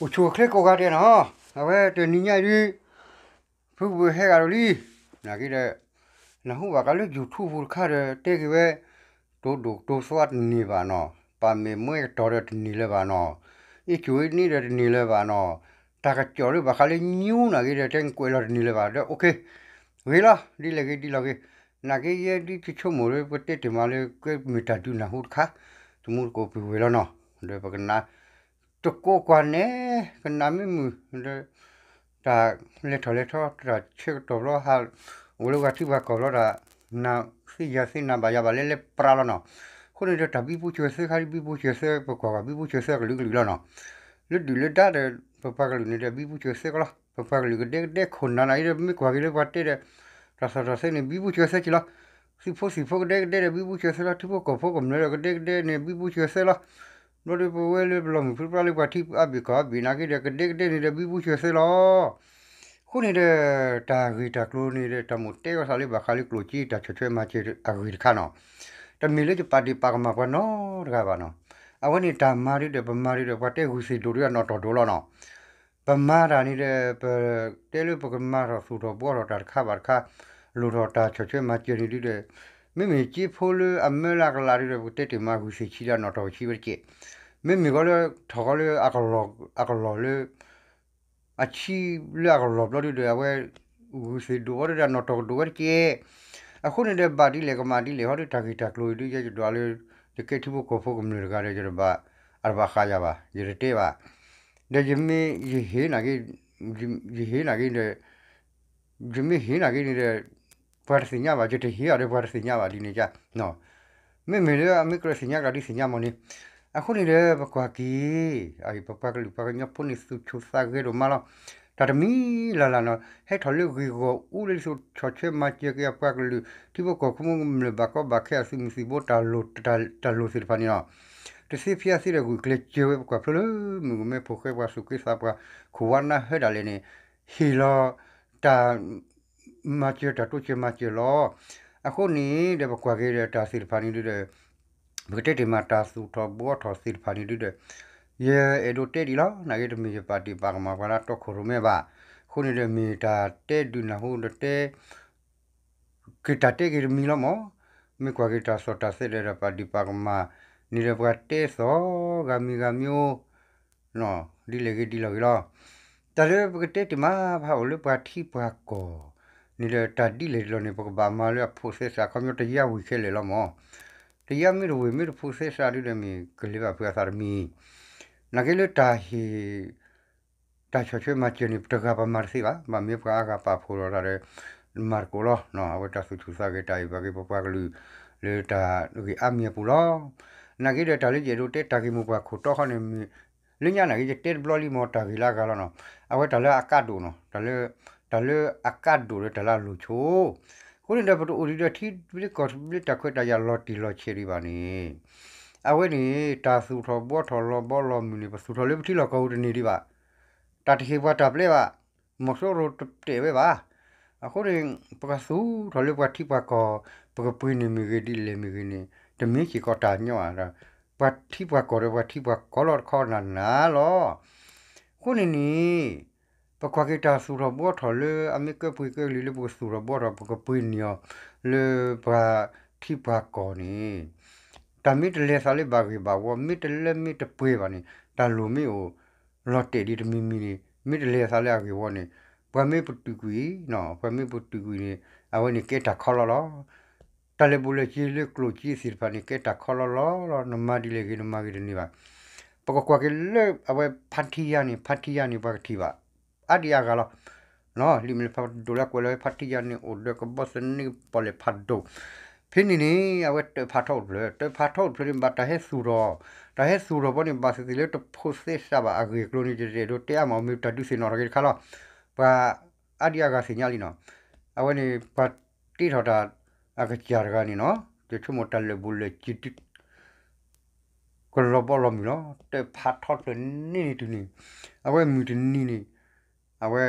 အိၣ်ဆူၣ်အိၣ်ချ့ကိးဂၤဒဲးနီၤ, အဝဲတနံၤညါအံၤဒုး ဖုကပၢၤဟဲဂၤဒီးလံ, နာ်က့ဒီး နၢ်ဟူဘၣ်ဃးလၢ YouTube ပူၤတခါဒီး တဲက့ၤဝဲ တိဒိၣ်တိသွါတန့ၢ်ဘၣ်နီၤ, ပာ်မဲာ်မွဲကတီၤဒီးတန့ၢ်လၢၤဘၣ်နီၤ, အ့ၣ်ကူၣ်အ့ၣ်န့ၣ်ဒီးတန့ၢ်လၢၤဘၣ်နီၤ, တၢ်ကစီၣ်လၢဘၣ်ဃးလၢ news နာ်က့ဒီး တဲကွဲးလီၤတန့ၢ်လၢၤဘၣ်ဒီး okay ဂ့ၤလီၤ ဒ်လဲၣ်ဂ့ၤဒ်လဲၣ်ဂ့ၤ, နာ်က့ယဲဒ်ဆိကမိၣ်လၢ ပတဲတ့ၢ်မးလၢ ကမ့ၢ်တၢ်ဒုးနၢ်ဟူတခါ, သမူသကိးပုၢ်ဝဲၢ်လီၤနီၤ, ဒီးပကနၣ် တကိးကွၢ်နဲ ကနၣ်မ့ၢ်မုာ်ဒီး တၢ်လဲၤထီၣ်လဲၤထီ တၢ်ဆၢကတီၢ်ဘျီဟး အိၣ်လၢပှၤထံပှၤကီၢ်ဘျီဒီး နၢ်သ့ယၤသ့နၤဘၣ်ယၤဘၣ်လဲၤလဲၤပြးလီၤနီၤ, အဃိန့ၣ်ဒီး တၢ်ဘံဘူဆၢၣ်သၢခါ ဘံဘူဆၢၣ်သၢ ပကွၢ်ကွၢ် ဘံဘူဆၢၣ်သၢကလုာ်ကလုာ်လီၤနီၤ, လၢဒုၣ်လၢဒါဒီး ပပှၤကလုာ်န့ၣ်ဒီး ဘံဘူဆၢၣ်သၢကလီၤ, ပပှၤကလုာ်ကဒဲကဒဲခိၣ်နၢ်နၤအံၤဒီး မ့ၢ်ကွၢ်က့ၤလၢပှၤတဲဒီး တၢ်သီၣ်တၢ်သဲန့ၣ် ဘံဘူဆၢၣ်သၢက့လီၤ, သုးဖိသံၣ်ဖိကဒဲကဒဲဒီး ဘံဘူဆၢၣ်သၢလီၤ, ထံဖိကီၢ်ဖိကမျၢၢ်ဒီးကဒဲကဒဲန့ၣ် ဘံဘူဆၢၣ်သၢလီၤ, ဘျီဒီးပဝဲလၢပလီၤမုၢ်ပြံပြါလၢပှၤထံအါဘ့ၣ်ကီၢ်အါဘ့ၣ်နာ်က့ဒီး ကဒဲကဒဲန့ၣ်ဒီး ဘံဘူဆၢၣ်သၢလီၤ, အဃိန့ၣ်ဒီး တၢ်ဂ့ၢ်တၢ်ကျိၤန့ၣ်ဒီး တၢ်မိၣ်တဲဂီၤသးလၢဘၣ်ဃးလၢကျိၣ်စ့တၢ်ဆီၣ်ထွဲမၤစၢၤအဂ့ၢ်တခါနီၤ, တမ့ၢ်လၢယပာ်ဒ့ၣ်ပာ်ကမၣ်ပှၤနီတဂၤဘၣ်နီၤ, အဝဲန့ၣ်တၢ်မၤဒုဒီး ပမၤဒုဒီး ပှၤတဲဂုၢ်သ့ၣ်ဒိၣ်ဒုအနီၢ်တီၢ်ဒိၣ်လီၤနီၤ, ပမၤတၢ်န့ၣ်ဒီး ပတဲလၢပကမၤထီၣ်သူၣ်ထီၣ်ဘှီထီၣ်တၢ်တခါဘၣ်တခါ, လိၣ်ထီၣ်တၢ်ဆီၣ်ထွဲမၤစၢၤန့ၣ်ဒုဒီး, မ့မ့ၢ်စ့ဖိလၢအမၢလၢအကလးဒုဒီး ပကတဲတ့ၢ်မးဂုၢ်သ့ၣ်ဆံးဒီးအနီၢ်တီၢ်ကဆံးဝဲတက့ၢ်, မ့မ့ၢ်ဃီလၢ ထီၣ်ဃီလၢ အကလီၢ်လၢ အဆံလၢအကလီၢ်ဘျီဒုဒီး အဝဲ ဂုၢ်သ့ၣ်ဒိၣ်ဝဲဒၣ်ဒီး နီၢ်တီၢ်ကဒိၣ်ဝဲတက့ၢ်. အဃိန့ၣ်ဒီး ဘၣ်ဒ်လဲၣ်ကမၣ်ဒ်လဲၣ် ဟီဒုတၢ်ဂ့ၢ်တၢ်ကျိၤအံၤဒု ယဲယဒွးလၢ ယကဲထံဖိကီၢ်ဖိကမျၢၢ်တဂၤဒီး ယတဘၣ် အတဘၣ်ဃးယၤဘၣ် ယတတဲဘၣ်. ဒီးယမ့ၢ်ယဟ့ၣ်နာ်က့ ယဟ့ၣ်နာ်က့ဒီး ယမ့ၢ်ဟ့ၣ်နာ်က့န့ၣ်ဒီး ပှၤတသ့ၣ်ညါဘၣ် ယတဟ့ၣ်အီၤဒီး ပှၤတသ့ၣ်ညါဘၣ်ဒ်န့ၣ်ကါ မ့မ့ၢ်လၢအမ့ၢ်ကြၢးသ့ၣ်ညါကဒီးသ့ၣ်ညါမ့ၢ်န့ၣ်. အဃိန့ၣ်ဒီး ပကွၢ်က့ၤ ပပှၤကလုာ်ပှၤကညီဖိန့ၣ် သူၣ်ဆူၣ်သးဂဲၤဒိၣ်မးလီၤ. တၢ်တမံၤလၢ်လၢ်နီၤ ဟဲထီၣ်လၢဂ့ၢ်ဂီၢ်အူလၢ ဒ်သိးဆီၣ်ထွဲမၤစၢၤက့ၤအပှၤကလုာ် ထံဖိကီၢ်ဖိကမျၢၢ်ဘၣ်ကီဘၣ်ခဲအသုးမုၢ်သံၣ်ဘိ တၢ်လိၣ်သ့ၣ်တဖၣ်န့ၣ်လီၤ. တသ့ဖဲအသ့ဒီး ဂုာ်ကျဲးစၢးဝဲ ပကွၢ်ဖျိလၢမုၣ်ကမဲဖိဃဲ ပှၤသူၣ်က့သးပှၢ် ခိၣ်ဝါနၢ်ဟၢဒၣ်လဲာ်န့ၣ် ဟ့ၣ်လီၤတၢ် မၤစၢၤတၢ်တိစၢၤမၤစၢၤလီၤ. အဃိန့ၣ်ဒီး ပကွၢ်က့ၤဒီးတၢ်သ့ၣ်တဖၣ်န့ၣ်ဒုဒီး ပကတဲတ့ၢ်မးတၢ်သူၣ်ထီၣ်ဘှီထီၣ်သ့ၣ်တဖၣ်န့ၣ်ဒုဒီး ယအဲၣ်ဒိးတဲဒံးလီၤ. နာ်က့တမ့ၢ်ယပာ်ဒ့ၣ်ပာ်ကမၣ်ပှၤလၢတီခိၣ်ရိၣ်မဲဘၣ်. အဃိန့ၣ်ဒီးမ့ၢ်တၢ်တဲဒုးနၢ်ဟူဒီးတဲ က့ၤတၢ်တဲက့ၤတမံၤလီၤမး. မ့ၢ်ကွၢ်က့ၤတၢ်သီၣ်တၢ်သဲဒီးတၢ်ပာ်ဒ့ၣ်ပာ်ကမၣ်န့ၣ်ဒီး ပှၤတဲသီၣ်ဂၤမံၤဂၤမံၤ ဒ်လဲၣ်ဂ့ၤဒ်လဲၣ်ဂ့ၤလီၤ. တၢ်လၢပကတဲတ့ၢ်မး ဖးအိၣ်လၢပှၤထံပှၤကီၢ်န့ၣ်ဒီး တၢ်ဒ်လဲၣ်ဒ်လဲၣ်န့ၣ် ပကဘၣ်မၤလၢအဖိးသဲစး ခီပညီတယါဝံၤခဲလၢာ်လီၤမး. တယါမ့ၢ်တဝံၤမ့ၢ်တဖိးသဲစးဒုဒီး မ့ၢ်ကလဲၤဘၣ်ဖုးအသးတမံၤ နာ်က့လၢတၢ်ဟ့ၣ် တၢ်ဆီၣ်ထွဲမၤစၢၤန့ၣ် ပတဂၤပမၤတသ့ဘၣ်. ဘၣ်မ့ၢ်ပှၤအါဂၤပာ်ဖှိၣ်လီၤတၢ်ဒီး မၤသကိးလီၤ. အဝဲတၢ်သူၣ်ဆူၣ်သးဂဲၤတၢ်အံၤ ပှၤက့ၤပပှၤကလုာ်လၢတၢ်ဂ့ၢ်အါမံၤအပူၤလီၤ. နာ်က့ဒီးတၢ်လၢယအဲၣ်ဒိးတဲတၢ်ဂ့ၢ်မိၢ်ပှၢ်ခိၣ်တီဃီန့ၣ် လၢညါနာ်က့ ယတဲတဘျီလံမး တၢ်ဂ့ၢ်လၢအဂၤလီၤနီၤ. အဝဲတၢ်လၢအကါဒိၣ်နီၤ တၢ်လၢအကါဒိၣ်ဒီးတၢ်လၢအလိၤဆိ အဃိန့ၣ်ဒီး ပတအိၣ်ဒံးဒီးထံဘျ့ကီၢ်ဘျ့တၢ်ခွဲးတၢ်ယာ်လီၤတံၢ်လီၤဆဲးဒံးဘၣ်န့ၣ် အဝဲန့ၣ် တၢ်သူၣ်ထီၣ်ဘှီထီၣ်လီၤဘီလီၤမုၢ်န့ၣ် ပသူၣ်ထီၣ်လၢပထံလီၢ်ကီၢ်ပူၤတန့ၢ်ဒံးဘၣ်. တၢ်တဟ့ၣ်ပှၤတၢ်ပျဲဘၣ်. မီၤစိရိၤတတဲာ်ဝဲဘၣ်. အဃိန့ၣ် ပကသူၣ်ထီၣ်လၢပှၤထံပှၤကီၢ် ပကပှ့ၤန့ၢ်မ့ၢ်ဂ့ၤဒ်လဲၣ်မ့ၢ်ဂ့ၤန့ၣ် တမ့ၢ်စ့ၢ်ကီးတၢ်ညီဘၣ်. ပှၤထံပှၤကီၢ်ဒီးပှၤထံပှၤကီၢ်လီၤတခီနၤနၤလီၤ. အဃိန့ၣ်န့ၣ် ပကွၢ်က့ၤတၢ်သူၣ်ထီၣ်ဘှီထီၣ်လၢအမ့ၢ်ကၢပှ့ၤကၢကလံၤလၢ ပကသူၣ်ထီၣ်ဘှီထီၣ် ပကပှ့ၤန့ၢ်အီၤလၢပှၤထံပှၤကီၢ်န့ၣ် တၢ်မ့ၢ်တလဲၤသးလၢဘၣ်ဂ့ၢ်ဘၣ်ဝီ မ့ၢ်တလၢမ့ၢ်တပှဲၤဘၣ်န့ၣ် တၢ်လိၣ်မ့ၢ်အိၣ်လီၤတဲာ်ဒံးတမံၤမံၤန့ၣ် မ့ၢ်တလဲၤသးလၢအဂ့ၢ်ဝီန့ၣ် ပှၤမ့ၢ်ပတုာ်ကွံာ် ပှၤမ့ၢ်ပတုာ်ကွံာ်န့ၣ် အဝဲန့ၣ်ကဲတၢ်ခီလီၤလီၤ. တၢ်လဲၤဘူးလဲၤက့ၤလၢကျိၣ်စ့သ့ၣ်တဖၣ်န့ၣ် ကဲတၢ်ခီလီၤလီၤလီၤ. နမၤဒ်လဲၣ်ဂ့ၤ နမၤဂ့ၤတန့ၢ်ဘၣ်. ပကကွၢ်က့ၤလၢအဝဲဖါထံယါန့ၣ် ဖါထံယါန့ၣ် ပှၤကထံၣ်ဘၣ် အါဒံအါဂၤလီၤ. လံာ်မ့ၢ်ဖးဒိၣ်လၢကွဲးလီၤဝဲဖါထံယါန့ၣ် အိၣ်ဒီးကဘီသန့ကပီၣ်လဲၣ်ဖးဒိၣ်. ဖဲန့ၣ်န့ၣ် အဝဲတၢၣ်ဖးထီအိၣ်တဖျၢၣ် တၢၣ်ဖးထီအိၣ်တဖျၢၣ်န့ၣ် ဘၣ်တၢ်ဟဲသူၣ်ထီၣ် တၢ်ဟဲသူၣ်ထီၣ်ဘီန့ၣ် ဘၣ်သ့ၣ်သ့ၣ်လၢတဖိးသဲစးဘၣ်အဂ့ၢ်အကျိၤန့ၣ် ယတအဲၣ်ဒိးတဲအါမး မ့ၢ်တၢ်ဒုးသ့ၣ်နီၣ်ထီၣ်က့ၤတခါလီၤ. ပှၤအါဒံအါဂၤသ့ၣ်ညါလံနီၤ. အဝဲန့ၣ် ပှၤတ့ထီၣ်တၢ်အကစၢ်တဂၤန့ၣ်နီၤ ယဆိကမိၣ်တၢ်လၢာ်ဘူးလၢာ်စ့ ကလီၤဘီလီၤမုၢ်လီၤ. တၢၣ်ဖးထီတဖျၢၣ်န့ၣ်န့ၣ်တုၤန့ၣ် အဝဲမုၢ်တနံၤန့ၣ် အဝဲ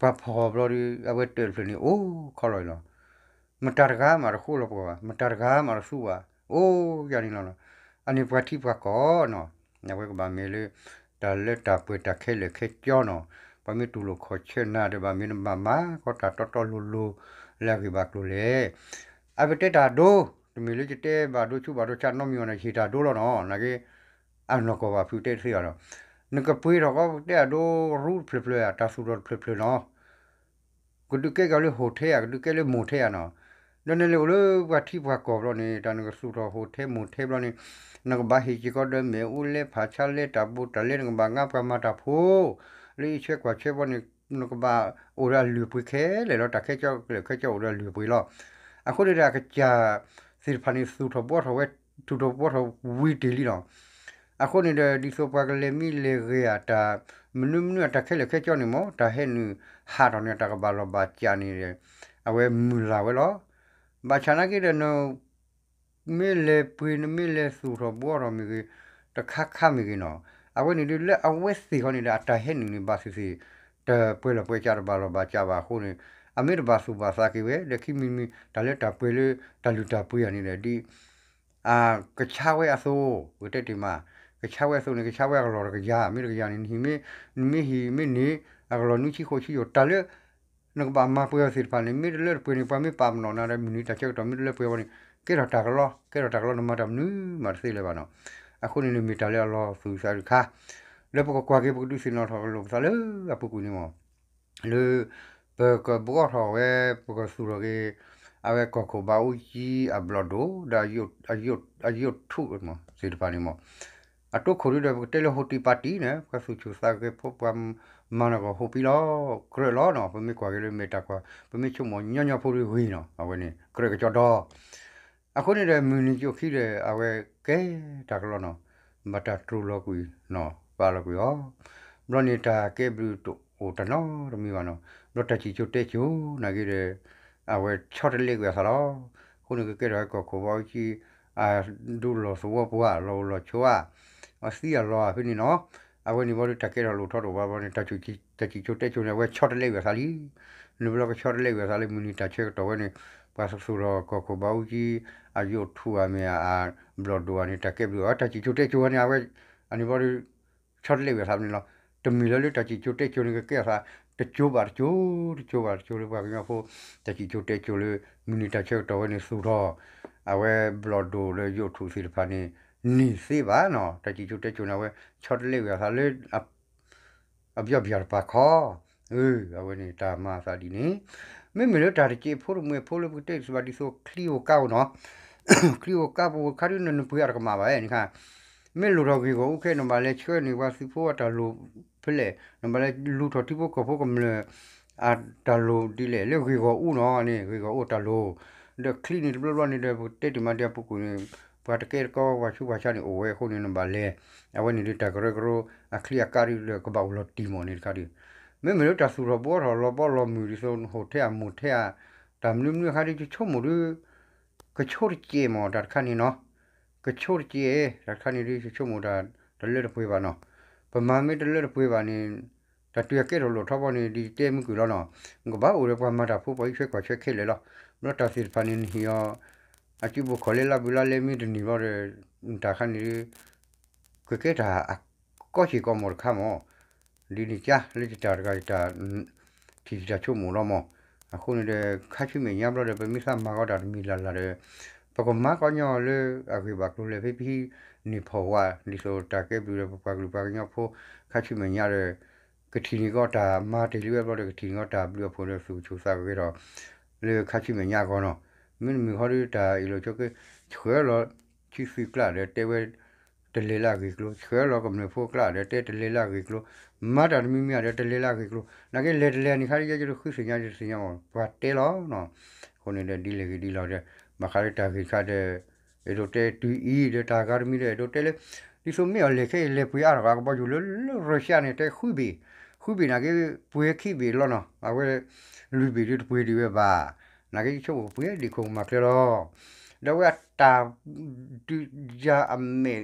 ပှၤဖီၣ်ဘျီဒီး အဝဲတၢၣ်တဖျၢၣ်န့ၣ် အိၣ်ခီလီၤအံၤလီၤ. မတၤတဂၤမးတဃိလီၤပှၤဘၣ်, မတၤတဂၤမးတသူဘၣ်, အိၣ်ယၤန့ၣ်လီၤ. အန့ၣ်ပှၤထံပှၤကီၢ်နီၤ အဝဲကဘၣ်မ့ၢ်လၢ တၢ်လၢတၢ်ပှဲၤတၢ်ခဲလၢာ်ခဲဆ့နီၤ, ပှၤမ့ၢ်တူၢ်လိာ်ခီၣ်ဆၢနၤဒီး ဘၣ်မ့ၢ်နဘၣ်မၤကီတၢ်တီတီလိၤလိၤလၢအဂ့ၢ်ဘၣ်ကျိၤလဲၣ်. အပတဲတၢ်ဒိ, တမ့ၢ်လၢယတဲဘၣ်ဒိဆူဘၣ်ဒိဆါနီတမံၤဘၣ်နီၤ, ယဟ့ၣ်တၢ်ဒိလီၤနီၤ, နာ်က့ အနီၢ်ကီၢ်ဘၣ်ဖုးတဲတသ့ဘၣ်နီၤ, နကပှ့ၤထီၣ်ကီးပတဲအဒိရူတဖျၢၣ်ဖျၢၣ်ဧါ, တၢ်သူၣ်ထီၣ်တဖျၢၣ်ဖျၢၣ်နီၤ ကဒုးကဲကီးလၢ hotel ဧါ, ကဒုးကဲလၢ motel ဧါနီၤ. ဒီးနလဲၤအိၣ်လၢပှၤထံပှၤကီၢ်ဘျီန့ၣ် တၢ်နကသူၣ်ထီၣ် hotel motel ဘျီန့ၣ် နကဘၣ်ဟ့ၣ်က့ၤကီးဒီးမ့ၣ်အူလဲဖးဆါလဲတၢ်ဘိတၢ်လဲ နကဘၣ်ငါပှၤမၤတၢ်ဖိ လၢအံၤဆှဲကွၢ်ဆှဲဘျီန့ၣ် နကဘၣ်အိၣ်ဒီးအလုၢ်အပှ့ၤခဲလၢာ်လီၤ, တၢ်ခဲကၠီကလဲာ်ခဲကၠီအိၣ်ဒီးအလုၢ်အပှ့ၤလီၤ. အဃိန့ၣ်ဒီး အကစၢ်သ့ၣ်တဖၣ်န့ၣ် သူၣ်ထီၣ်ဘှီထီၣ်ဝဲ သူၣ်ထီၣ်ဘှီထီၣ်ဝံၤတ့ၢ်လံလီၤ. အဃိန့ၣ်ဒီး ဒ်သိးပှၤကလဲၤမံလဲၤဂဲၤဧါတၢ် မနုၤမနုၤအတၢ်ခဲလၢာ်ခဲကၠီန့ၣ်မ့ၢ် တၢ်ဟဲနုာ်ဟးထီၣ်န့ၣ် တၢ်ကဘၣ်လီၤဘၣ်စးန့ၣ် အဝဲမုၢ်လၢ်ဝဲလီၤ. ဘၣ်ဆၣ်နာ်က့ဒီး နမ့ၢ်လဲၤပှ့ၤ နမ့ၢ်လဲၤသူၣ်ထီၣ်ဘှီထီၣ်မ့ၢ်ဂ့ၤ တခါခါမ့ၢ်ဂ့ၤနီၤ, အဝဲန့ၣ်ဒုးလၢအဝဲသ့ၣ်ဃီန့ၣ်ဒီး အတၢ်ဟဲနုာ်န့ၣ် ဘၣ်သ့ၣ်သ့ၣ် တပှဲၤလီၤပှဲၤကၢ တဘၣ်လီၤဘၣ်စးဘၣ်အဃိန့ၣ် အမ့ၢ်တဘၣ်သူၣ်ဘၣ်သးက့ၤဝဲ ဒီးခံမံၤမံၤ တၢ်လၢတၢ်ပှဲၤလၢတၢ်လုၢ်တၢ်ပှ့ၤအံၤန့ၣ်ဒီး ဒ် ကဆါဝဲအသိး, ပကတဲတ့ၢ်မး, ကဆါဝဲအသိးန့ၣ် ကဆါဝဲအကလီၢ်တကယၤ, မ့ၢ်တကယၤန့ၣ် နဟံၣ်မ့ၢ်, နမ့ၢ်ဟံၣ်မ့ၢ်န့ၣ် အကလီၢ်နွံဆံဃိးဆံယိာ် တၢ်လၢ နကဘၣ်မၤပှဲၤအီၤသ့ၣ်တဖၣ်န့ၣ် မ့ၢ်တလၢတပှဲၤန့ၣ် ပှၤမ့ၢ်ပာ်ပနီၣ်နၤဒီး မုၢ်နံၤတၢ်ဆၢကတီၢ်မ့ၢ်တလၢပှဲၤဘၣ်န့ၣ် ကဲထီၣ်တၢ်ကလီ, ကဲထီၣ်တၢ်ကလီ နမၤတၢ်မနုၤမးတသ့လၢၤဘၣ်နီၤ. အဃိန့ၣ် နမ့ၢ်တၢ်လၢအလီၤသူၣ်သးတခါ လၢပကကွၢ်က့ၤ ပကဒုးသ့ၣ်နီၣ်ထီၣ်လိာ်ပသးလၢအပူၤကွံာ်န့ၣ်မး လၢ ပကဘှီထီၣ်ဝဲ ပကသူၣ်ထီၣ်က့ၤ အဝဲကီၢ်ခိၣ်ဘးအူကၠံအဘျီၣ်ဒိၣ် ဒီး အယိာ်ထူၣ်သ့ၣ်တဖၣ်န့ၣ်မး အတိခိၣ်ဒုဒီး ပကတဲလၢ ဟိၣ်တံၢ်ပာ်တံၢ်န့ၣ် ပှၤသူၣ်ဆူၣ်သးဂဲၤဖိ ပှၤမၤနၢၤကီၢ်ဟိၣ်ပံလီၤ, ကြၢးလီၤနီၤ. ပမ့ၢ်ကွၢ်က့ၤလၢမဲာ်တၢ်ကွၢ် ပမ့ၢ်ဆိကမိၣ်ညီညီဖိဒုဂ့ၤနီၤ, အဝဲန့ၣ် ကြၢးကစီဒီ အဃိန့ၣ်ဒီး မုၢ်နံၤကၠိခံဒီး အဝဲကဲတၢ်ကလီနီၤ, ဘၣ်တၢ်တြူာ်လီၤကွံာ်နီၤ ပာ်လီၤကွံာ်အီၤ, ဘျီန့ၣ်တၢ်ကဲဘျုးတအိၣ်တနီတမံၤဘၣ်နီၤ, ဘျီတၢ်စံၣ်ကၠိတဲကၠိနာ်က့ဒီး အဝဲဆီတလဲကွံာ်အသးလီၤ. အဃိန့ၣ် ကကဲထီၣ်ဝဲကီၢ်ခိၣ်ဘးအူကၠံ အဒူလီၤသဝီပှၤ လီၤအိၣ်လီၤဆိးဧါ, အသံအလီၤဧါဖဲန့ၣ်နီၤ, အဝဲန့ၣ်ဘျီဒီး တၢ်ကဲထီၣ်လိာ်ထီၣ်တအိၣ်ဘၣ်ဘျီန့ၣ် တၢ်စံၣ်ကၠိတဲကၠိန့ၣ် အဝဲဆီတလဲကွံာ်အသးလံ. နဘျီကဆီတလဲကွံာ်အသးလၢ မုၢ်နံၤတၢ်ဆၢကတီၢ်ဝဲန့ၣ် ပှၤသူၣ်ထီၣ်ကီၢ်ခိၣ်ဘးအူကၠံ အယိာ်ထူၣ်ဧါမ့ၢ်ဧါ အဘျီၣ်ဒိၣ်ဧါန့ၣ် တၢ်ကဲဘျုးအီၤ တၢ်စံၣ်ကၠိတဲကၠိဝဲန့ၣ် အဝဲ အန့ၣ်ဘျီဒီး ဆီတလဲကွံာ်အသးန့ၣ်လီၤ. တမ့ၢ်လၢလၢတၢ်စံၣ်ကၠိတဲကၠိန့ၣ် ကကဲအသး တကၠိဘၣ်တကၠိ တကၠိဘၣ်တကၠိလၢပှၤကညီဖိ တၢ်စံၣ်ကၠိတဲကၠိလၢ မုၢ်နံၤတၢ်ဆၢကတီၢ်ဝဲန့ၣ် သူၣ်ထီၣ် အဝဲဘျီၣ်ဒိၣ်လၢယိာ်ထူၣ်သ့ၣ်တဖၣ်န့ၣ် န့ၢ်သ့ဘၣ်နီၤ, တၢ်စံၣ်ကၠိတဲကၠိန့ၣ် အဝဲဆီတလဲကွံာ်အသးလၢ အဘျီၣ်ဘျီၣ်တပၤခီ, အဝဲန့ၣ်တၢ်မၤအသးဒ်န့ၣ်, မ့မ့ၢ်လၢတၢ်တစဲးဖိတမှဲးဖိလၢပကတဲတသ့ဘၣ်ဒ်သိး ချံဧိၤကါဧိၤနီၤ, ချံဧိၤကါပူၤခါဒုး နနပှ့ၤအတကမၣ်ဘၣ်နီၤ, မ့ၢ်လိၣ်ထီၣ်ဂ့ၢ်ဂီၢ်အူခဲ နဘၣ်လဲၤဆှၢန့ၢ်ပှၤသုးဖိအတၢ်လိၣ်ဖဲလဲၣ်, နဘၣ်လဲၤလူၤထီၣ်ထံဖိကီၢ်ဖိကမျၢၢ် အတၢ်လိၣ်ဒ်လဲၣ် လၢဂ့ၢ်ဂီၢ်အူနီၤန့ၣ် ဂ့ၢ်ဂီၢ်အူအတၢ်လိၣ်, ဒီးချံန့ၣ်တဘျီဘျီန့ၣ်ဒီး ပကတဲတ့ၢ်မးဒီးအပူၤကွံာ်န့ၣ် ပှၤတကဲတကီ ပှၤဆူးပှၤဆါန့ၣ်အိၣ်ဝဲအဃိန့ၣ် နဘၣ်လဲၤ, အဝဲန့ၣ်ဒီးတၢ်ကရၢကရိ အချံအကါဒုးဒီးကဘၣ်အိၣ်လီၤတံၢ်မးန့ၣ်တခါဒုး, မ့မ့ၢ်လၢတၢ်သူၣ်ထီၣ်ဘှီထီၣ်လီၤဘီလီၤမုၢ်ဒ်သိး ဟိၣ်ထဲဧါမိၢ်ထဲဧါ, တၢ်မနုၤမနုၤအခါဒုး ယဆိကမိၣ်ဒုး ကဆိတစဲးမးတၢ်တခါန့ၣ်နီၤ, ကဆိတစဲး, တၢ်တခါန့ၣ်ဒုး ယဆိကမိၣ်တၢ် တလၢတပှဲၤဘၣ်နီၤ, ပမၤမ့ၢ်တလၢတပှဲၤဘၣ်န့ၣ် တၢ်တုၤအကဲထီၣ်လိာ်ထီဘီန့ၣ် ဒ်တဲမုၢ်ကွံာ်လီၤနီၤ, နကဘၣ်အိၣ်ဒီးပှၤမၤတၢ်ဖိ ပှၤအံးထွဲကွၢ်ထွဲခဲလၢာ်လီၤ, ဘျီတၢ်သ့ၣ်တဖၣ်န့ၣ် နဟ့ၣ်အီၤ အစုပူၤခီၣ်လဲလါဘုလါလဲမ့ၢ်တန့ၢ်ဘျီဒီး တၢ်ခါန့ၣ်ဒုး ကကဲတၢ်အကီဆံးကီးမီၢ်တခါမီၢ်, ဒ်န့ၣ်ကါလၢယတၢ်တဂၤယတၢ် ထံၣ်ယတၢ်ဆိကမိၣ်လီၤမီၢ်, အဃိန့ၣ်ဒီး ခါဆူမဲာ်ညါဘျီဒီး ပမ့ၢ်သးမၤဃီတၢ်တမံၤလၢ်လၢ်ဒီး ပကမၤကီညီလၢအဂ့ၢ်ဘၣ်ကျိၤလဲၣ် ဖဲပဟံးန့ၢ်ဖီၣ်ဝါ ဒ်သိးတၢ်ကဲဘျုးဒီးပပှၤကလုာ်ပှၤကညီဖိ ခါဆူမဲာ်ညါဒီး ကထံၣ်န့ၢ်ကီးတၢ်မၤတ့ၢ်လံဝဲဘျီဒီး ကထံၣ်န့ၢ်ကီးတၢ်ဘျုးအဖှိၣ်ဒီးသူၣ်ဆူၣ်သးဂဲၤထီၣ် လၢခါဆူမဲာ်ညါအဂီၢ်နီၤ, မ့တမ့ၢ်ဃီဒီးတၢ်အ့ၣ်လိာ်ဆိးက့ ဆှၢလီၤ ဆံသုးကျါဒီးတဲဝဲ တလဲၤလၢအဂ့ၢ်ကျိၤ, ဆှၢလီၤကမျၢၢ်ဖိကျါဒီးတဲတလဲၤလၢအဂ့ၢ်ကျိၤ, မၤတၢ်တမံၤမံၤဒီးတလဲၤလၢအဂ့ၢ်ကျိၤ, နာ်က့လဲၤတလဲၤန့ၣ်ခါဒ်ယဲယတဃုသ့ၣ်ညါယတသ့ၣ်ညါမီၢ် ပှၤတဲလီၤနီၤ, အဃိန့ၣ်ဒီးဒ်လဲၣ်ဂ့ၤဒ်လဲၣ်ဒီး ဘၣ်ဃးလၢတၢ်ဂ့ၢ်တခါဒီး အဲၣ်ဒိးတဲတုၤအံၤဒီးတၢ်ဂၤတမံၤဒီးအဲၣ်ဒိးတဲလၢ ဒ်သိးမ့ၢ်အီၤလဲၤခဲအံၤလဲၤပှ့ၤအါထီၣ်အကဘီယူၤလၢ ရၢၡါန့ၣ် တဲဃုဘ့ၣ်, ဃုဘ့ၣ်နာ်က့ ပှ့ၤခံဘ့ၣ်လီၤနီၤ, အဝဲ လွံၢ်ဘ့ၣ်ဒုးတပှ့ၤဒံးဝဲဘၣ်, နာ်က့ဆိကမိၣ်ကပှ့ၤဒံးခိၣ်ကမၤကျဲလီၤ, ဒီးအဝဲအတၢ် ဒုးယၤအမဲာ်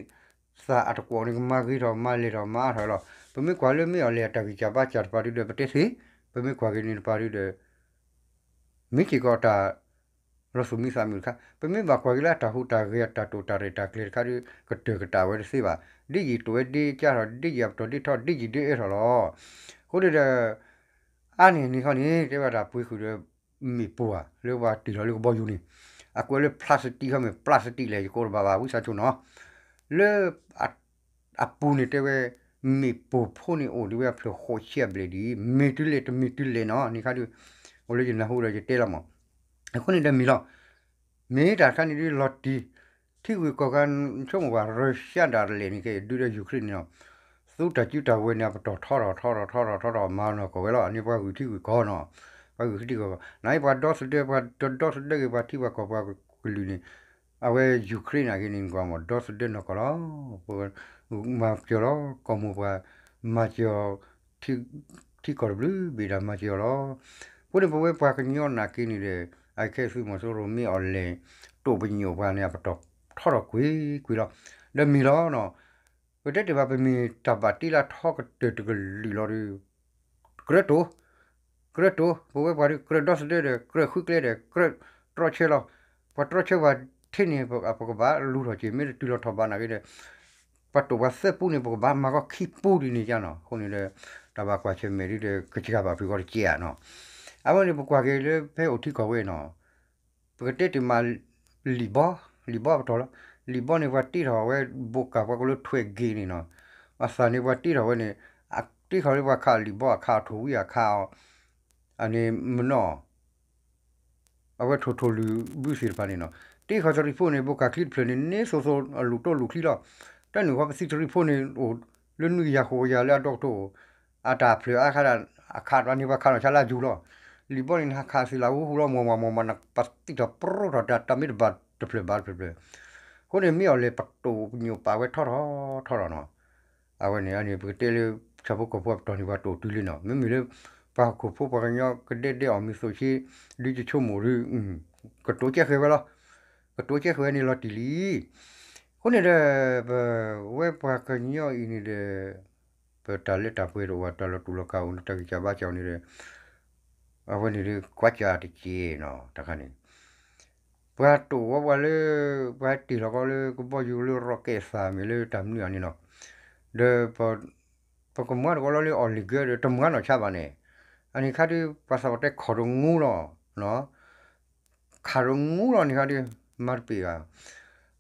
သၣ်အတကွီၣ်န့ၣ် ကမၤဂ့ၤထီၣ်မၤလဲၢ်ထီၣ်မၤအါထီၣ်လီၤ, ပမ့ၢ်ကွၢ်လၢမ့ၢ်အီၤလဲၤအတၢ်ဂံၢ်စၢ်ဘါစၢ်တပၤဒုးဒီးပတဲသ့, ပမ့ၢ်ကွၢ်က့ၤန့ၣ်တပၤဒုးဒီး မ့ၢ်က့ၤကီးတၢ် လီၤသူၣ်မံသးမုာ်တခါ, ပမ့ၢ်ဘၣ်ကွၢ်က့ၤလၢအတၢ်ဟူးတၢ်ဂဲၤ အတၢ်တိာ်တၢ်ရဲၣ်တၢ်ကျဲၤတခါဒီး ကတၢၢ်ကတၢၢ်ဝဲတသ့ဘၣ်, ဒ်ယံာ်တိာ်ဝဲဒ့ကၢ်ထီၣ် ဒ်ယံာ်အပတီၢ်ဒ့ထီၣ် ဒ်ယံာ်ဒ့အၢထီၣ်လီၤ. အဃိန့ၣ်ဒီး အါန့ၢ်န့ၣ်ခီန့ၣ် တဲဝဲဒၣ်ပှ့ၤဃုာ်ဒီး မ့ၣ်ပိၢ်ဧါ လၢပှၤတ့ၢ်လီၤလၢကဘီယူၤန့ၣ်, အကွဲးလၢ plastic ခီမ့ၢ် plastic လဲၣ် ယကိးတဘၣ်ဘၣ် ဝံသးစူၤနီၤ, လၢ အပူၤန့ၣ်တဲဝဲ မ့ၣ်ပိၢ်ဖိန့ၣ်အိၣ်ဒံးဝဲအဖျၢၣ်ဃိးဆံအဘျဲၣ်ဒံး, မ့ၢ်တုၤလဲၣ်တမ့ၢ်တုၤလဲၣ်နီၤ န့ၣ်ခါဒုး အိၣ်လၢယနၢ်ဟူဒီးယတဲလီၤမး, အဃိန့ၣ်ဒီးမ့ၢ်လီၤ. မ့ၢ်တၢ်တခါန့ၣ်ဒုးလီၤတံၢ်, ထံဂုၤကီၢ်ဂၤ ဆိကမိၣ်ပှၤ ရၢရှါဒၣ်လဲာ်န့ၣ်က့ ဒုးဒီးယူၤခရ့ၣ်န့ၣ်လီၤ, သူတၢ်စုတၢ်ဝဲၤန့ၣ် အပတီၢ်ထီထီၣ်ထီထီၣ်ထီထီၣ်ထီထီၣ်မၤနီၢ်ကီၢ်ဝဲလီၤ, န့ၣ်ပှၤဂုာ်ထံဂုာ်ကီၢ်နီၤ, ပှၤဂုာ်ထံဂုာ်ကီၢ်, နအံၤပှၤဒီသဒၢ ပှၤဒီသဒၢက့ၤပှၤထံပှၤကီၢ်ပှၤကလုာ်န့ၣ် အဝဲယူၤခရ့ၣ်န့ၣ်က့န့ၣ် နကွၢ်မး ဒီသဒၢနီၢ်ကီၢ်လီၤ, ပမၤစၢၤလီၤ ကီၢ်မိၢ်ပှၢ် မၤစၢၤအီၤ ထံကီၢ်တဘျုးဘ့ၣ်ဒၣ်မၤစၢၤအီၤလီၤ. အဃိန့ၣ်ပဝဲပှၤကညီနာ်က့န့ၣ်ဒီး အခဲသုးမီၤစိရိၤမ့ၢ်အီၤလဲၤ တိာ်ပညိၣ်ပှၤန့ၣ် အပတီၢ်ထီထီၣ်ကွ့ၢ်ကွ့ၢ်လီၤ. ဒီးမ့ၢ်လီၤနီၤ, ပတဲတ့ၢ်ဘၣ် ပမ့ၢ်တၢ်ဘၣ်တ့လၢထီကတၢၢ်တကလုာ်လီၤဒီး ကြၢးတိာ်, ကြၢးတိာ်, ပဝဲပှၤဒီး ကြၢးဒီသဒၢဒီး ကြၢးဃုကျဲဒီး ကြၢးတြီဆၢလီၤ. ပှၤတြီဆၢပှၤထဲန့ၣ် ပကဘၣ်လူၤထီၣ်က့ၤ မ့ၢ်တတုၤလီၤထီၣ်ဘးနာ်က့ဒီး ပှၤတိာ်ပှၤသၢပူန့ၣ် ပကဘၣ်မၤကီခံပူဒ်န့ၣ်ယါနီၤ. အဃိန့ၣ်ဒီး တၢ်ဘၣ်ကွၢ်ဆၢၣ်မဲာ်ဒ်ဒီး ကစှၤဘၣ်ဖုးဃီတကဲဧါနီၤ. အဝဲန့ၣ် ပကွၢ်က့ၤလၢဖဲအိၣ်ထံကီၢ်ဝဲနီၤ, ပကတဲတ့ၢ်မး လံာ်ဘီ, လံာ်ဘီပတီၢ်လီၤ. လံာ်ဘီန့ၣ် ပှၤတ့ထီၣ်ဝဲ ဘိးကၢ်ပှၤကလၢထွဲးက့ၤန့ၣ်နီၤ, အသးန့ၣ်ပှၤတ့ထီၣ်ဝဲန့ၣ် တ့ထီၣ်လၢပှၤခးလံာ်ဘီအခးအီၤထိၣ်ဝံအခးအီၤ အန့ၣ်မနီၤ အဝဲထိၣ်ထိၣ်လုၢ်ဘုသ့ၣ်တဖၣ်န့ၣ်နီၤ, တ့ခီၣ်သရံၣ်ဖိန့ၣ် ဘိးကၢ်ချံတဖျၢၣ်န့ၣ် န့ၣ်သိးသိးအလူၢ်တိလူၢ်ချံလီၤ. တၢ်နုာ်ဃီပသံသရံၣ်ဖိန့ၣ် အိၣ်လၢနွံကယၤဃိးကယၤလၢအဒီကထိအိၣ်, အတၢ်ဖျၢၣ်အါခါဒၣ် အခးန့ၣ်ပှၤခးလီၤဆါလၢအယူၤလီၤ. လံာ်ဘီန့ၣ် နဟးခးသ့ၣ်လၢဟူဟူလီၤ မီၢ်မီၢ်မီၢ်မီၢ် နပသံထီၣ်ပရိထီၣ်တၢ် တၢ်မ့ၢ်တဘၣ်တဖျၢၣ်ဘၣ်တဖျၢၣ်ဖျၢၣ်. အဃိန့ၣ် မ့ၢ်အီၤလဲၤပတိာ်ပညိၣ်ပာ်ဝဲထီထီၣ်ထီထီၣ်နီၤ. အဝဲန့ၣ် အန့ၣ် ပကတဲလၢ ဆၣ်ဖိကီၢ်ဖိအပတီၢ်န့ၣ် ပှၤတိာ်တုၤလံနီၤ. မ့မ့ၢ်လၢ ပှၤဟီၣ်ခိၣ်ဖိပှၤကညီကဒဲဒဲအီၤမ့ၢ်သိးဆ့ ဒုးယဆိကမိၣ်ဒုး ကတိၤကဲဃဲၤဝဲလီၤ. ကတိၤကဲဃဲၤဝဲန့ၣ်လီၤတံၢ်လံ. အဃိန့ၣ်ဒီး ပဝဲပှၤကညီအံၤန့ၣ်ဒီး ပတၢ်လၢတၢ်ပှဲၤတအိၣ်ဘၣ် တၢ်လီၤတူၢ်လီၤကာ်အိၣ်န့ၣ် တၢ်ဂံၢ်စၢ်ဘါစၢ်အိၣ်န့ၣ်ဒီး အဝဲန့ၣ်ဒီး ကွၢ်စၢ်တက့ၢ်နီၤ တခါန့ၣ် ပှၤတိာ်ဝဲပှၤလၢ ပှၤတ့ၢ်လီၤကီလၢကဘီယူၤလၢ rocket သးမ့ၢ်လၢတၢ်မနုၤအန့ၣ်နီၤ, ဒီး ပကမၤတကီလီၤလၢအီၣ်လ့ၣ်ကၢဒီး တမၤနီၣ်ဆါဘၣ်န့ၣ်, အန့ၣ်ခါဒုး ပှၤသးပှၢ်တဲခီၣ်တငူလီၤ, ခးတငူလီၤန့ၣ်ခါဒုး မၤတပ့ၤဘၣ်.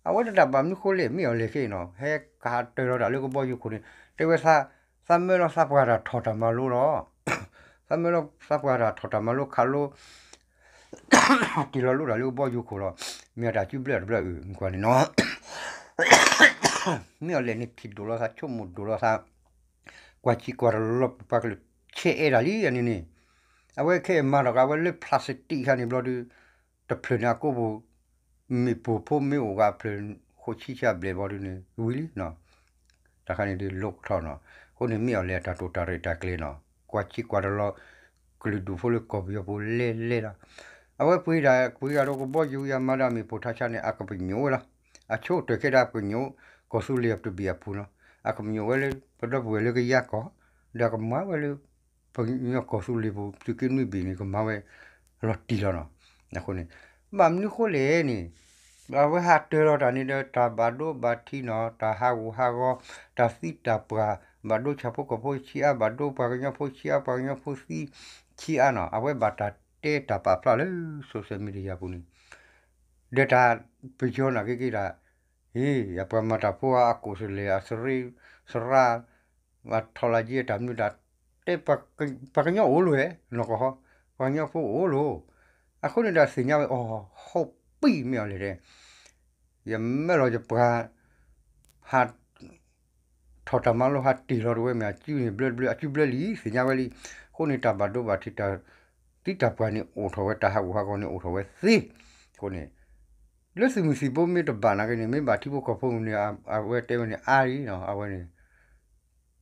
အဝဲတဒၣ်ဘၣ်မနုၤဃိလဲၣ် မ့ၢ်အီၤလဲၣ်ခဲအံၤနီၤ ဟဲကဟးတၢၤလီၤတၢ်လၢကဘီယူၤခိၣ်န့ၣ် တဲဝဲ သးမၢလီၤသးပှၢ်တၢ်ထီၣ်တၢ်မၤလိလီၤ. သးမၢလီၤသးပှၢ်တၢ်ထီၣ်တၢ်မၤလိခးလိ တ့ၢ်လီၤလိတၢ်လၢကဘီယူၤခိၣ်လီၤ. မ့ၢ်အတၢ်စုဘျၢၣ်တဘျၢၣ်အုၣ်ကွၢ်န့ၣ်နီၤ မ့ၢ်အီၤလဲၣ်န့ၣ် ထံၣ်ဒိၣ်လီၤသး ဆိကမိၣ်ဒိၣ်လီၤသး ကွၢ်ဆံးကွၢ်တလီၤ ပပှၤကလုာ် ဆဲးအဲၣ်တၢ်လံအန့ၣ်န့ၣ်, အဝဲခဲအံၤမၤထီၣ်က့ၤအဝဲလၢ plastic ခါန့ၣ်ဘျီဒုး တဖျၢၣ်န့ၣ်အကိးပူၤ မ့ၣ်ပိၢ်ဖိမ့ၢ်အိၣ်ဂၤဖျၢၣ် ဃိးဆံဆံအဘျဲၣ်ဘျီဒုးန့ၣ် ဝံၤလံနီၤ တခါန့ၣ်ဒုးလိၣ်ကထီၣ်နီၤ. အဃိန့ၣ်မ့ၢ်အီၤလဲၣ်အတၢ်တိာ်တၢ်ရဲၣ်တၢ်ကျဲၤနီၤ ကွၢ်ဆံးကွၢ်တလီၤ ကလုာ်ဒူၣ်ဖိလၢကီၢ်ပယီၤပူၤလဲၤလဲၤလီၤ. အဝဲပှ့ၤတၢ် ပှ့ၤတၢ်ဒီးကဘီယူၤယၤမၤဒၣ်မ့ၣ်ပိၢ်ထါဆါန့ၣ် အကပညိၣ်ဝဲလီၤ. အဆိကတၢၢ်ခဲဒၣ်ပညိၣ် ကီၢ်သူလ့ၤအတဘ့ၣ်အပူၤနီၤ အကပညိၣ်ဝဲလၢ ပဒီပုၢ်ဝဲၢ်လၢကယါကီၢ် ဒီးကမၤဝဲလၢ ပညီကီၢ်သူလ့ၤပူၤ သုးက့နွံဘ့ၣ်န့ၣ် ကမၤဝဲလီၤတံၢ်လီၤနီၤ. အဃိန့ၣ် ဘၣ်မနုၤဃိလဲၣ်န့ၣ် အဝဲဟးတၢၤလီၤတၢ်န့ၣ်ဒီး တၢ်ဘၣ်ဒိဘၣ်ထံးနီၤ တၢ်ဟးဂူာ်ဟးဂီၤ တၢ်သံတၢ်ပှၢ် ဘၣ်ဒိဆၣ်ဖိကီၢ်ဖိဆံးအါ ဘၣ်ဒိပှၤကညီဖိဆံးအါ ပှၤကညီဖိသံဆံးအါနီၤ အဝဲဘၣ်တၢ်တဲတၢ်ပာ်ဖျါလၢ social media ပူၤန့ၣ် ဒီးတၢ်ပယီၤနာ်က့က့ၤတၢ် ဟ့ၣ် အပှၤမၤတၢ်ဖိအကိးစလဲၣ် အစရ့ စရၣ် မၤထီၣ်လၢယဲတၢ်မနုၤတၢ် တဲ ပှၤကညီအိၣ်လိၤဟဲ နီၢ်ကီၢ်ဟီ ပှၤကညီဖိအိၣ်လိၤ အဃိန့ၣ်ဒီးသ့ၣ်ညါဝဲ အိၣ် ဟီၣ်ပံၣ်မ့ၢ်အီၤလဲၣ်တဲ ယမၢလီၤယပှၤ ဟး ထီၣ်တၢ်မၤလိဟးတ့ၢ်လီၤတဝဲမ့ၢ်အစုန့ၣ်ဘျၢတဘျၢ အစုဘျၢလံ သ့ၣ်ညါဝဲလံ. အဃိန့ၣ်တၢ်ဘၣ်ဒိဘၣ်ထံးတၢ် သံတၢ်ပှၢ်န့ၣ်အိၣ်ထီၣ်ဝဲ တၢ်ဟးဂူာ်ဟးဂီၤန့ၣ်အိၣ်ထီၣ်ဝဲသ့. အဃိန့ၣ် လၢသုးမုၢ်သံၣ်ဘိမ့ၢ်တဘၣ်နာ်က့န့ၣ် မ့ၢ်ဘၣ်ထံဖိကီၢ်ဖိမုၢ်န့ၣ် အဝဲတဲဝဲန့ၣ်အါလံနီၤ အဝဲန့ၣ်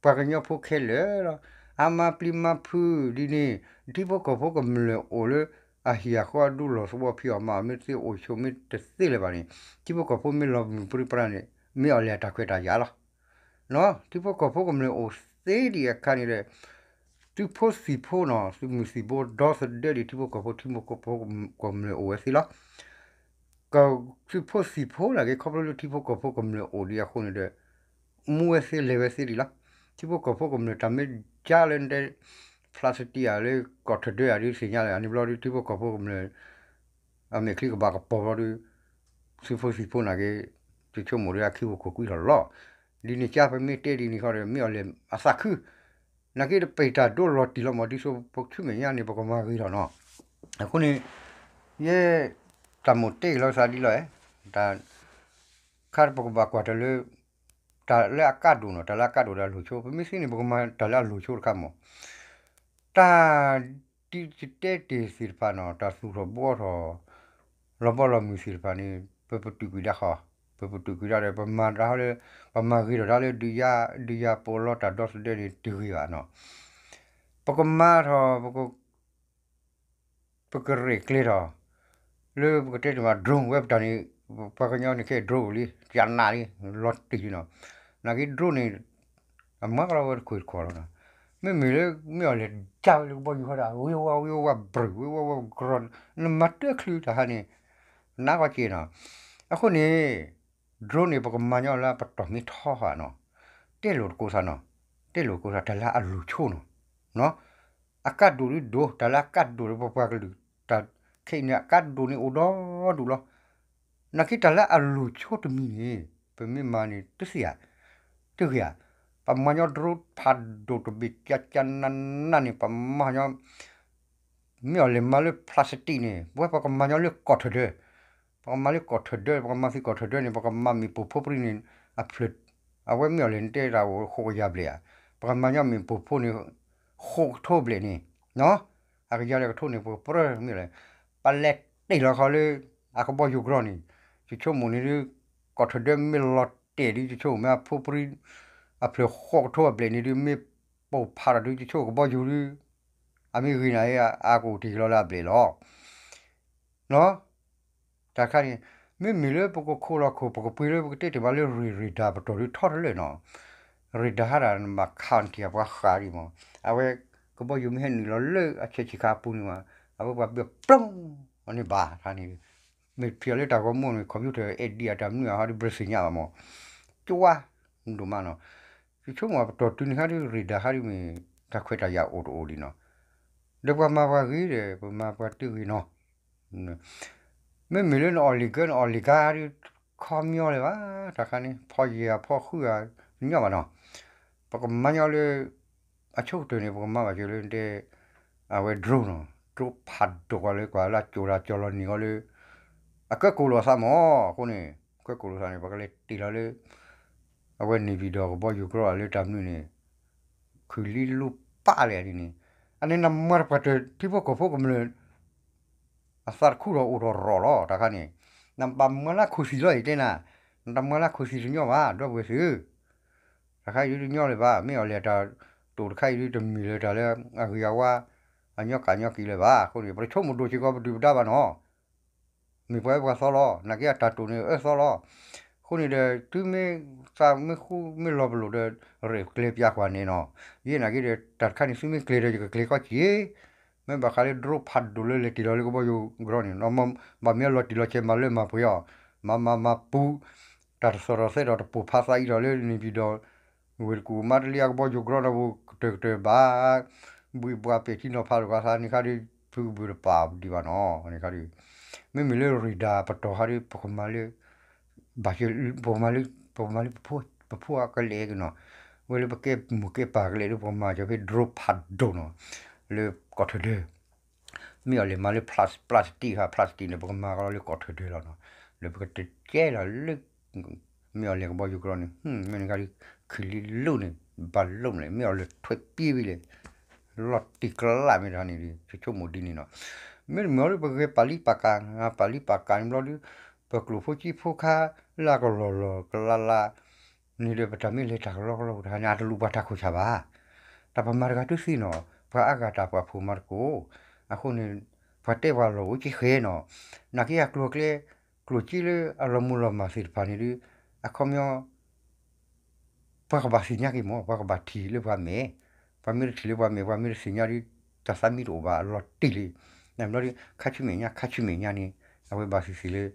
ပှၤကညီဖိခဲလၢာ်လီၤ အမၤပျံၤမၤဖုးဒ်န့ၣ် ထံဖိကီၢ်ဖိကမျၢၢ်အိၣ်လၢ အဟံၣ်အဃီအဒူလီၢ်သဝီဖံးအီၣ်မၤအီၣ်မ့ၢ်တသ့အိၣ်ဆိးမ့ၢ်တသ့လၢၤဘၣ်န့ၣ် ထံဖိကီၢ်ဖိမ့ၢ်လီၤမုၢ်ပြံပြါန့ၣ် မ့ၢ်အီၤလဲၣ်အတၢ်ခွဲးတၢ်ယာ်လီၤ. ထံဖိကီၢ်ဖိကမျၢၢ်အိၣ်သ့ဒံးအခါန့ၣ်ဒီး သုးဖိသံၣ်ဖိနီၤ သုးမုၢ်သံၣ်ဘိဒီသဒၢဒံးထံဖိကီၢ်ဖိ ထံဖိကီၢ်ဖိကမျၢၢ်အိၣ်ဝဲသ့လီၤ. က သုးဖိသံၣ်ဖိနာ်က့ ခီဖျိလၢထံဖိကီၢ်ဖိကမျၢၢ်အိၣ်ဒံးအဃိန့ၣ်ဒီး မူဝဲသ့လဲၤဝဲသ့ဒံးလီၤ. ထံဖိကီၢ်ဖိကမျၢၢ်တၢ်မ့ၢ်ကၢလၢနတဲ ဖျါစတံဧါ လၢကီၢ်ထၢၣ်ဒၢဧါဒုးသ့ၣ်ညါလၢ အန့ၣ်ဘျီဒုး ထံဖိကီၢ်ဖိကမျၢၢ် အမဲာ်ချံကဘၣ်ကပီၤဘျီဒုး သုးဖိသံၣ်ဖိနာ်က့ ယဆိကမိၣ်ဒုးအခံအိၣ်ခိၣ်ကွံာ်ထီၣ်လီၤ. ဒ်န့ၣ်ကါပမ့ၢ်တဲဒ်န့ၣ်ဃီဒီး မ့ၢ်အီၤလဲၤအသးခု နာ်က့တပ့ၤတၢ်ဒိလီၤတံၢ်လီၤမး ဒ်သိးပဆူမဲာ်ညါန့ၣ် ပကမၤဂ့ၤထီၣ်နီၤ. အဃိန့ၣ် ယဲ တၢ်မိၣ်တဲအံၤလီၤသးဒ်လီၤအဲၣ် တၢ် ခါပကဘၣ်ကွၢ်တၢ်လၢ တၢ်လၢအကါဒိၣ်နီၤ တၢ်လၢအကါဒိၣ်ဒီးအလိၤဆိ ပမ့ၢ်သ့န့ၣ် ပကမၤတၢ်လၢအလိၤဆိတခါမး တၢ် ဒ်ယတဲတ့ၢ်သ့ၣ်တဖၣ်နီၤ တၢ်သူၣ်ထီၣ်ဘှီထီၣ် လီၤဘီလီၤမုၢ်သ့ၣ်တဖၣ်န့ၣ် ပပတုာ်ကွံာ်ဒၣ်ဃီ ပပတုာ်ကွံာ်ဒၣ်ဒီး ပမၤတၢ်ဟီလၢ ပမၤဂ့ၤထီၣ်တၢ်လၢ ဒုးယၤ ဒုးယၤပအိၣ်လီတၢ်ဒီသဒၢန့ၣ်တဂ့ၤဘၣ်နီၤ ပကမၤထီၣ် ပက ပကရဲၣ်ကျဲၤထီၣ် လၢပကတဲတ့ၢ်မး drone ဝဲပတၢ်န့ၣ် ပှၤကညီန့ၣ်ခဲ drone လံ ကနးလံ လီၤတံၢ်လံနီၤ နာ်က့ drone န့ၣ် အမၤကလီဝဲတခိၣ်တခိၣ်လီၤနီၤ မ့မ့ၢ်လၢ မ့ၢ်အီၤလဲၤကၢဝဲလၢကဘီယူၤဃီဒီး ဝ့ဝါဝ့ဝါဘြုၣ် ဝ့ဝါဝ့ကရီ နမၤတၢ်ချုးတၢ်ဟါန့ၣ် နးကီက့ၤနီၤ အဃိန့ၣ် drone န့ၣ် ပကမၤညီလၢပတီၢ်မ့ၢ်ထီဃာ်နီၤ တဲလိာ်တကိးသးနီၤ တဲလိာ်ကိးသးတၢ်လၢအလိၤဆိနီၤ အကါဒိၣ်ဒ်ဒိၣ် တၢ်လၢအကါဒိၣ်လၢပပှၤကလုာ် တၢ်ခဲအံၤန့ၣ် အကါဒိၣ်န့ၣ်အိၣ်ဒီဒူၣ်လီၤ နာ်က့တၢ်လၢအလိၤဆိတမံၤန့ၣ် ပမ့ၢ်မၤန့ၣ် တသ့ဧါ တဂ့ၤဧါ ပမၤညီ drone ဖးဒိၣ်တဘ့ၣ် ကကနနန့ၣ် ပမၤညီ မ့ၢ်အီၤလဲၤမၤလၢ plastic န့ၣ် ပဝဲပကမၤညီလၢကီၢ်ထၢၣ်ဒၢ ပကမၤလၢကီၢ်ထၢၣ်ဒၢ ပကမၤသံကီၢ်ထၢၣ်ဒၢန့ၣ် ပကမၤမ့ၣ်ပိၢ်ဖိပြံန့ၣ် အဖျၢၣ် အဝဲမ့ၢ်အီၤလဲၤနတဲတၢ်အိၣ်ဃိးကယၤဘျဲၣ်ဧါ ပကမၤညီမ့ၣ်ပိၢ်ဖိန့ၣ် ဃိးကထိဘျဲၣ်န့ၣ် အကယၤလၢကထိန့ၣ် ပကပြၢမ့ၢ်လဲၣ် ပလဲၤတ့ၢ်လီၤခီလၢ အကဘီယူၤကြီန့ၣ် ယဆိကမိၣ်န့ၣ်ဒုး ကီၢ်ထၢၣ်ဒၢမ့ၢ်လီၤတဲာ်ဒုး ယဆိကမိၣ်မ့ၢ်အဖိပြံ အဖျၢၣ်ဃိးကထိအဘျဲၣ်န့ၣ်ဒုး မ့ၢ်ပိၢ်ဖးဒီးဒုး ယဆိကမိၣ်ကဘီယူၤဒုး အမ့ၢ်ဂ့ၤနၤအံၤ အကအိၣ်တ့ၢ်လီၤလၢအဘျဲၣ်လီၤ တၢ်တခါန့ၣ် မ့မ့ၢ်လၢပကခိးလီၤခိၣ် ပကပှ့ၤလၢပကတဲတ့ၢ်မးလၢ ရ့ၣ်ရ့ၣ်တၢ်ပတီၢ်ဒုးထီတလၢာ်နီၤ ရ့ၣ်တၢ်ဟးတၢ်နဘၣ်ခးနထံၣ်အပှၤဃးဒံးမး အဝဲ ကဘီယူၤမ့ၢ်ဟဲနုာ်လီၤလၢအဆဲးဆံးခါအပူၤန့ၣ်မး အဝဲပှၤဘၣ်ပျီ အန့ၣ်ဘၣ်တခါန့ၣ် မ့ၢ်ဖံးအီၤလၢတၢ်ဂီၤမူန့ၣ် computer အဲၣ်ဒံးအတၢ်မနုၤအဟီဒုး ဘြၢသ့ၣ်ညါဘၣ်မး ကၠွါ ဒိၣ်မးနီၤ ယဆိကမိၣ်ပတီၢ်တုၤန့ၣ်ခါဒုး ရ့ၣ်တၢ်ခါဒုးမ့ၢ် တၢ်ခွဲးတၢ်ယာ်အိၣ်တအိၣ်လံနီၤ ဒီးပှၤမၤပှၤဂ့ၤဒီး ပမၤပှၤတဂ့ၤနီၤ မ့မ့ၢ်လၢနအီၣ်လံၤကၢ နအီၣ်လံၤကါဒုး ခီမညီလၢၤဘၣ် တၢ်ခါန့ၣ် ဖီယဲၢ်ဧါဖီဃုဧါ တညီဘၣ်နီၤ ပကမၤညီလၢ အဆိကတၢၢ်န့ၣ် ပကမၤဘၣ်က့ၤလၢတဲ အဝဲ drone နီၤ drone ဖးဒိၣ်ကွၢ်လၢကွၢ်လၢကၠိၤတၢ်ကၠီၤလီၤနံၤဃီလၢ အကၢကိၣ်လိာ်အသးမး အဃိန့ၣ် ကၢကိၣ်လိာ်သးန့ၣ် ပကလဲၤတ့ၢ်လီၤလၢ အဝဲန့ၣ်ပၠံၤဒီးကဘီယူၤကြီလၢတၢ်မနုၤန့ၣ် ခုၣ်လံလိပၢ်လဲၣ်န့ၣ် အန့ၣ်နမၤတပှၤတထံဖိကီၢ်ဖိကမျၢၢ် အသးတခူထီၣ်အိၣ်ထီၣ်ရီၣ်လီၤ တၢ်ခါန့ၣ် နဘၣ်မၤလၢခိၣ်သံၣ်လီၤအံၤတဲနၤ နတမၤလၢခိၣ်သံၣ်တညီဘၣ် ဒီပုၢ်ဝဲၢ်သ့ၣ်ဧၢ တၢ်ခါအံၤဒုးတညီလၢၤဘၣ် မ့ၢ်အီၤလဲၤတၢ်တိာ်တခါအံၤဒုးတမ့ၢ်လၢတၢ်လၢအဂ့ၤအဝါ အညီကၣ်ညီက့ၤလၢၤဘၣ် အဃိန့ၣ် ပတဆိကမိၣ်ဒိၣ်စ့ၢ်ကီးပဒုၣ်ပဒါဘၣ်နီၤ မ့ၢ်ပှၤအၢပှၤသီလီၤ နာ်က့အတၢ်တိာ်န့ၣ်အၢသီလီၤ အဃိန့ၣ်ဒီး သုမ့ၢ်သးမ့ၢ်ဃူမ့ၢ်လီၤပလိာ်ဒီး ရဲၣ်ကျဲၤပၠးကွၢ်န့ၣ်နီၤ ယဲနာ်က့ဒီး တၢ်တခါန့ၣ် သုမ့ၢ်ကျဲၤဒီးယကကျဲၤကီက့ၤ မ့ၢ်ဘၣ်ဃးလၢ drone ဖးဒိၣ်လၢလဲၤတ့ၢ်လီၤလၢကဘီယူၤကြီန့ၣ် ဘၣ်မ့ၢ်အလီၤတံၢ်လီၤဆဲးမၤလၢမၤပှဲၤအီၤ မၤမၤမၤပူၤ တၢ်တသီၣ်ထီၣ်သဲထီၣ်တပိၢ်ဖးသးအံၤထီၣ်လၢန့ၣ်ပၠံၤဒီး ဝ့ၢ်တကူၣ်မါတလံအကဘီယူၤကြီဒီးပူၤ ကတၢၢ်ကတၢၢ်ဘၣ် ဘှံးဘှါပဲာ်ထံနီၤဖးလိာ်ကီသးန့ၣ်ခါဒုး ဖုကဘုးတပာ်ဒံးဘၣ်နီၤ န့ၣ်ခါဒုး မ့မ့ၢ်လၢရ့ၣ်ဒၣ်ပတီၢ်ခါဒုး ပကမၤလၢ ဘၣ် ပကမၤလၢ ပကမၤလၢပဖိ ပဖိအကလဲာ်ကနီၤ ဝဲလၢပကဲမိၢ်ကဲပၢ်ကလဲာ်ဒုး ပကမၤကီဖဲ drone ဖးဒိၣ်နီၤ လၢကီၢ်ထၢၣ်ဒၢ မ့ၢ်အီၤလဲၤမၤလၢ plas- plastic ဟါ plastic န့ၣ် ပကမၤကီလီၤလၢကီၢ်ထၢၣ်ဒၢလီၤနီၤ လၢပကတကဲလီၤလၢ မ့ၢ်အီၤလဲၤကဘီယူၤကြီန့ၣ် မ့ၢ်န့ၣ်ခါဒုး ခုၣ်လံလိၣ်န့ၣ် ဘၣ်လိၣ်မလဲၣ် မ့ၢ်အီၤလဲၤထွဲပ့ဝံၤလဲၣ် လီၤတံၢ်ကျါမ့ၢ်တခါန့ၣ်ဒုး ဆိကမိၣ်ဒ်န့ၣ်နီၤ မ့တမ့ၢ်လၢပဂဲၤပာ်လံပာ်ကး ပာ်လံပာ်ကးန့ၣ်ဘျီဒုး ပကျိၣ်ဖိကံဖိခါ လၢအကလီၢ်လီၢ်ကလးလး န့ၣ်ဒီးပတၢ်မ့ၢ်လဲၤတၢ်ကလီကလီတခါန့ၣ် အတလူၤပှၤတၢ်ခိၣ်ဆၣ်ဘၣ်. တၢ်ပမၤတဂၤတုၤသံနီၤ ပှၤအါဂၤတၢ်ပှၤဖိမၤသကိး, အဃိန့ၣ် ပှၤတဲပှၤလီၢ်အိၣ်က့ဃဲနီၤ, နာ်က့အကျိၤအကျဲ ကျိၣ်စ့လၢအလီၤမုၢ်လီၤမၢ်သ့ၣ်တဖၣ်န့ၣ်ဒုး အခီပညီ ပှၤကဘၣ်သ့ၣ်ညါက့ၤမး ပှၤကဘၣ်ထံၣ်လၢပှၤမဲာ်, ပှၤမ့ၢ်တထံၣ်လၢပှၤမဲာ် ပှၤမ့ၢ်တသ့ၣ်ညါဒုး တၢ်သးမံတအိၣ်ဘၣ်အလီၤတံၢ်လံ. န့ၣ်ဘျီဒုး ခါဆူမဲာ်ညါ ခါဆူမဲာ်ညါန့ၣ် အဝဲဘၣ်သ့ၣ်သ့ၣ်လၢ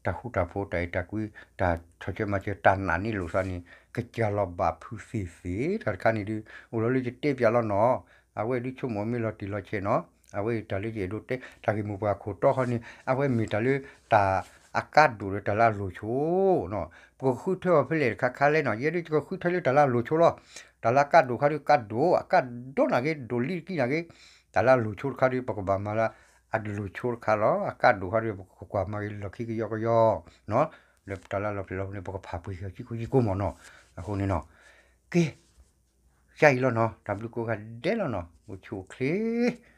တၢ်ဃူတၢ်ဖိး တၢ်အဲၣ်တၢ်ကွံ တၢ်ထီၣ်ဆၢမၤစၢၤ တၢ်နာ်န့ၢ်လိာ်သးန့ၣ် ကစၢ်လီၤဘၣ်ဖုးသ့ၣ်သ့ၣ် တၢ်တခါန့ၣ်ဒုး အိၣ်လီၤလၢယတဲပၠးလီၤနီၤ. အဝဲဒုးဆိကမိၣ်မ့ၢ်လီၤတံၢ်လီၤဆဲးနီၤ. အဝဲအံၤတၢ်လၢယအဲၣ်ဒိးတဲ တၢ်ဂ့ၢ်မိၢ်ပှၢ်ခိၣ်တီဃီန့ၣ် အဝဲမ့ၢ်တၢ်လၢတၢ်အကါဒိၣ်ဒီးတၢ်လၢအလိၤဆိနီၤ. ပကဃုထၢအီၤဖဲလဲၣ်တခါခါလဲၣ်နီၤ. ယဲဒုးယကဃုထၢလၢတၢ်လၢအလိၤဆိလီၤ. တၢ်လၢအကါဒိၣ်ခါဒုးကါဒိၣ် အကါဒိၣ်နာ်က့ ဒိၣ်လံတကံၢ်နာ်က့ တၢ်လၢအလိၤဆိတခါဒုး ပကဘၣ်မၤလၢအလိၤဆိတခါလီၤ. အကါဒိၣ်ခါဒုး ပကကွၢ်မၤက့ၤလီၢ်ခံကယီကယီနီၤ. လၢတၢ်လၢလီၤဖျဲၣ်လီၤပူၤန့ၣ် ပကဖးပှ့ၤက့ၤအီၤ ကံကိကံကိမ့ၢ်နီၤ. အဃိန့ၣ်နီၤ က့ ကၢ်အံၤလီၤနီၤ. တၢ်ဘျုးကိးဂၤဒဲးလီၤနီၤ. အိၣ်ဆူၣ်အိၣ်ချ့